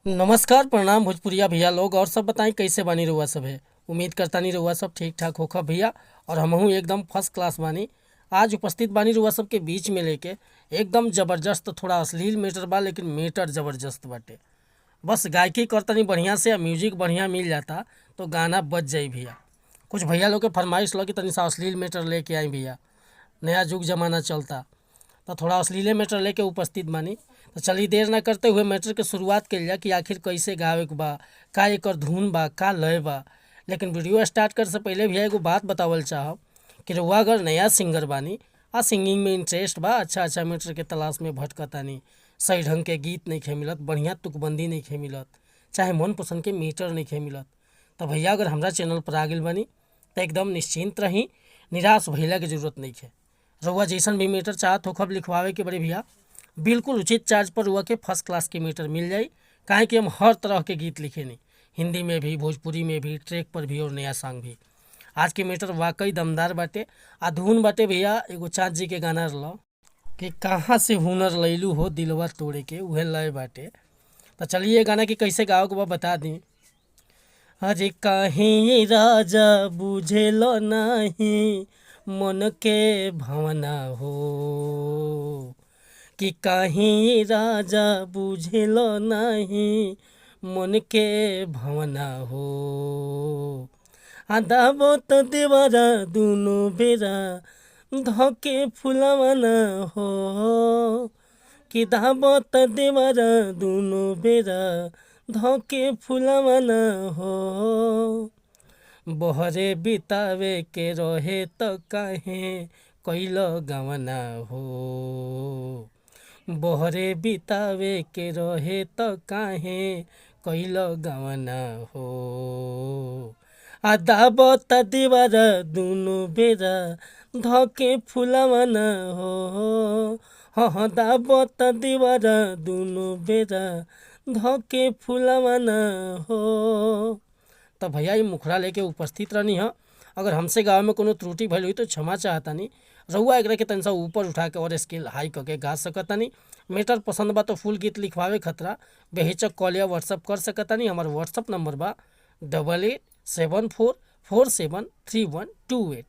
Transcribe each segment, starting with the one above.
नमस्कार, प्रणाम भोजपुरिया भैया लोग। और सब बताई कैसे बानी रउआ सब है। उम्मीद करतानी रउआ सब ठीक ठाक होखा भैया, और हमहू एकदम फर्स्ट क्लास बानी। आज उपस्थित बानी रउआ सबके बीच में लेके एकदम जबरदस्त, थोड़ा अश्लील मैटर बा लेकिन मैटर जबरदस्त बाटे। बस गायकी करतनी बढ़िया से, म्यूजिक बढ़िया मिल जाता तो गाना बज जाई भैया। कुछ भैया लोग के फरमाइश लगी तनी सा अश्लील मैटर लेके आई भैया, नया जुग जमाना चलता तो थोड़ा अश्लीले मैटर लेके उपस्थित बानी। तो चलिए देर ना करते हुए मैटर के शुरुआत कइल जा कि आखिर कैसे गावे के बा, का एकर धुन बा, का लय बा। लेकिन वीडियो स्टार्ट करे से पहले भैया एगो बात बतावल चाहब कि रउआ अगर नया सिंगर बानी आ सिंगिंग में इंटरेस्ट बा, अच्छा अच्छा मैटर के तलाश में भटकतानी, सही ढंग के गीत नहीं मिलत, बढ़िया तुकबंदी नहीं मिलत, चाहे मनपसंद के मीटर नहीं मिलत, तो भैया अगर हमारा चैनल पर आ गइल बानी तो एकदम निश्चिंत रही, निराश भइला के जरूरत नहीं है। रउआ जैसन भी मीटर चाहत हो खब लिखवावे के बड़े भैया, बिल्कुल उचित चार्ज पर रउआ के फर्स्ट क्लास के मीटर मिल जाई। काहे कि हम हर तरह के गीत लिखेनी, हिंदी में भी, भोजपुरी में भी, ट्रैक पर भी और नया सॉन्ग भी। आज के मीटर वाकई दमदार बाटे आ धुन बाटे भैया। एगो चाँद जी के गाना रहा कि कहाँ से हुनर लैलू हो दिलवा तोड़े के, उहे लय बाटे। तो चलिए ये गाना के कैसे गाओ के बा बता दी। अरे काहे राजा बुझेलो नाही मन के भावना हो, कि काहे राजा बुझेलो नाही मन के भावना हो। आदाबो त देवरा दुनो बेरा धके फुलवना हो, कि दाबो त देवरा दुनो बेरा धके फुलवना हो। बहरे बितावे के रहे त काहे कैल गवना हो, बहरे बितावे के रहे त काहे कैल गवना हो। आ दाबत देवरा दुनो बेरा धके फुलवना हो, हाँ दाबत देवरा दुनो बेरा धके फुलवना हो। तो भैया ये मुखड़ा लेके उपस्थित रहनी है। अगर हमसे गाँव में कोनो त्रुटि भइल हुई तो क्षमा चाहतानी। रउआ एकरा के तनिसा ऊपर उठा के और स्केल हाई करके गा सकतानी। मैटर पसंद बा तो फुल गीत लिखवावे खतरा बेहिचक कॉल या व्हाट्सअप कर सकतानी। हमार व्हाट्सअप नंबर बा 8874473128।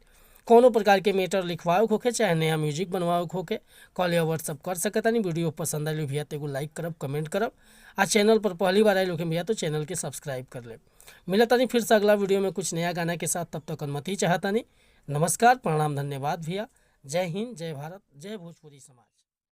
कोनो प्रकार के मैटर लिखवावे होखे चाहे नया म्यूजिक बनवावे होखे कॉल या व्हाट्सअप कर सकतानी। वीडियो पसंद आइल भैया तो एगो लाइक करब, कमेंट करब, आ चैनल पर पहली बार आइल होखे भैया तो चैनल के सब्सक्राइब कर लेब। मिलतानी फिर से अगला वीडियो में कुछ नया गाना के साथ, तब तक अनुमति चाहतानी। नमस्कार, प्रणाम, धन्यवाद भैया। जय हिंद, जय भारत, जय भोजपुरी समाज।